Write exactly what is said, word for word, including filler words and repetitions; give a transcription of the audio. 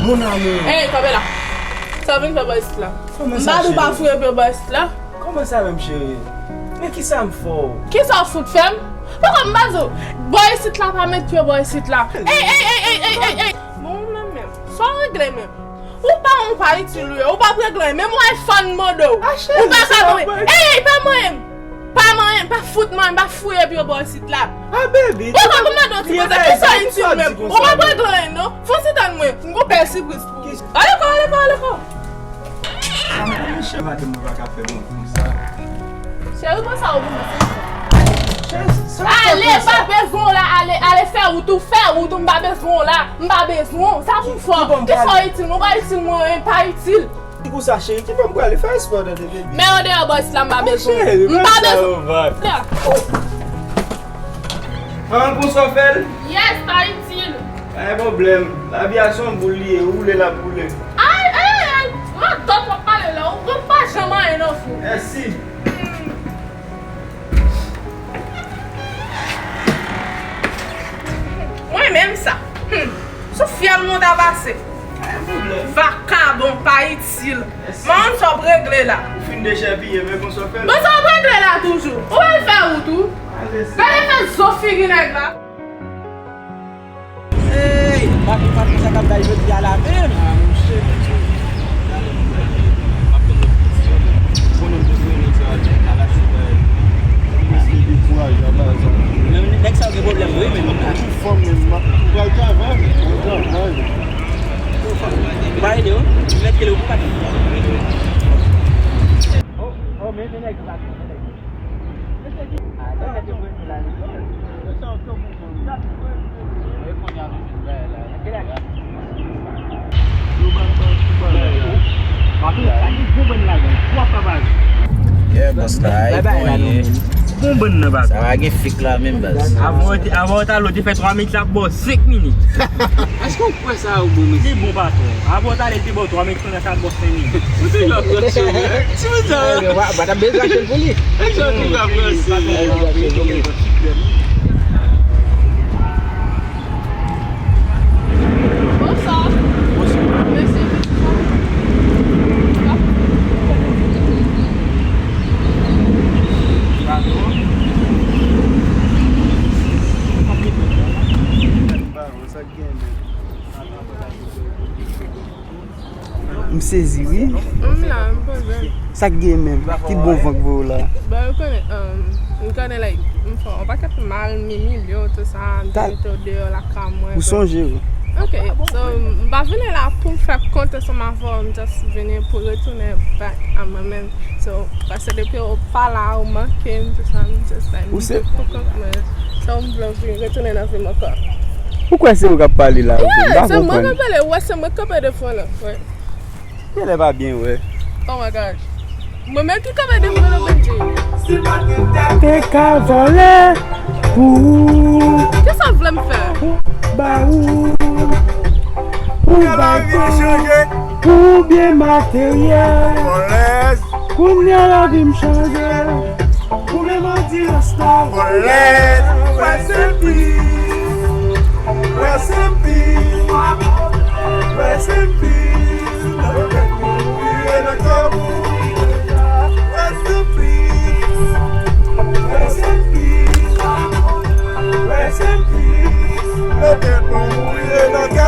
Mon amour. Ey, kanpe la. Sa w vin fè bò isit la? Kòman sa, cheri? M pa di w pa foure pye bò isit la. Kòman sa menm, cheri? Men kisa m fè w? Kisa w fout fè m? Poko m pa di w bò isit la, pa met pye bò isit la. Ey, ey, ey, ey, ey, ey, ey. Bon, ou menm menm. Sa w regle menm? Ou pa, ou pa itil ou ye. Ou p ap regle anyen. Menm w iPhone mande w. Ou pa ka manyen. Ey, ey, pa manyen m. Pa manyen m, pa fout manyen m, pa foure pye bò isit la. Ah, baby, ou pa pou mande yon ti koze, kisa w itil menm? Ou p ap regle anyen, non. Fon ti tann mwen. M gon bèl sipriz pou ou. Alekò, alekò, alekò. Cheri, konsa ou pou mwen. Ale, m pa bezwen w la, ale, ale fè wout ou, fè wout ou, m pa bezwen w la, m pa bezwen w. Sa pou fè? Kisa w itil mwen? Ou pa itil mwen anyen, pa itil. Ki kou sa, cheri? Ki bò m prale? Fè espò tande, baby. Men andeyò bò isit la, m pa bezwen w. M pa bezwen w. An, konsa w fè l? Yes, pa itil. Pa gen pwoblèm. Lavi a se yon boul li ye, ou woule l ap woule. Ay, ay, ay, ay. Radòt w ap pale la, ou pa janm anyen nan vi w. Mèsi. Mwen menm sa. Hmm. Sou fyèl mwen ta pase. Vakabon, pa itil. Mwen sa w ap regle la. Ou fin dechèpiye, men konsa w fè l. Bon, sa w ap regle la toujou. Ou al fè wout ou. Gade fè zo figi nèg la. Ey, m pa konprann sa k ap bay jodi a la menm. Ah, monchè, monchè. Gade, m ap tann lòt piti yo, men. Konnen m te voye nèg sa yo al fè kalache bay. Mwen se dekouraje anba sa. Men nèg sa yo gen pwoblèm vre, men. Ou fò menm, m ap, ou pral travay, ou travay. Ou pa ede yo? M mèt rele w pou pa di. Oh, oh, men, men nèg sa. Yeah, bòs la, ay, bon, ye. Bon, bon, nan baz. Sa va gen fik la, menm baz. Avan, avan, ta lòt, te fè twa minit la, bò, senk minit. Èske w kwè sa, ou bon, mesye? Li bon, patwon. Avan, ta lè, te bò, twa minit. Ou te la presyon, wi. Ti moun sa. Wa, wa, ta bezwen achte l pou li. Èk sa te la presyon, wi. Bonswa. Mèsi. Sa k gen menm? M sezi, wi. M la, m poze. Sa k gen menm? Ki bon van k voye w la? Bon, ou konnen, um, m konnen, like, m fè yon pakèt mal, m imilye w, tout sa, m te mete w deyò lakay mwen. Ou sonje, wi. Ok, so, m pa vini la pou m fè kont ansanm avè w, m just vini pou retounen back a mwen menm. So, paske depi w pa la, ou manke m, tout sa, m just, like, m te pou kont mwen. So, m vle vin retounen nan vi m ankò. Ou kwè se ou k ap pale la, wi? M pa konprann. Yeah, se mwen k ap pale, ou wè, se mwen k kanpe devan w la, wi. Genlè pa byen wè. Oh my gosh. Mwen menm ki kanpe devan w la, Benji. Te ka vòlè pou ou. Kisa w vle m fè? Ba ou. Ou bay kò. Pou byen materyèl. Kounye a lavi m chanje. Ou vle mwen di rasta. Vòlè, rest in peace. Rest in peace. Rest in peace. Rest in peace. Rest in peace. Rest in peace. Rest in peace.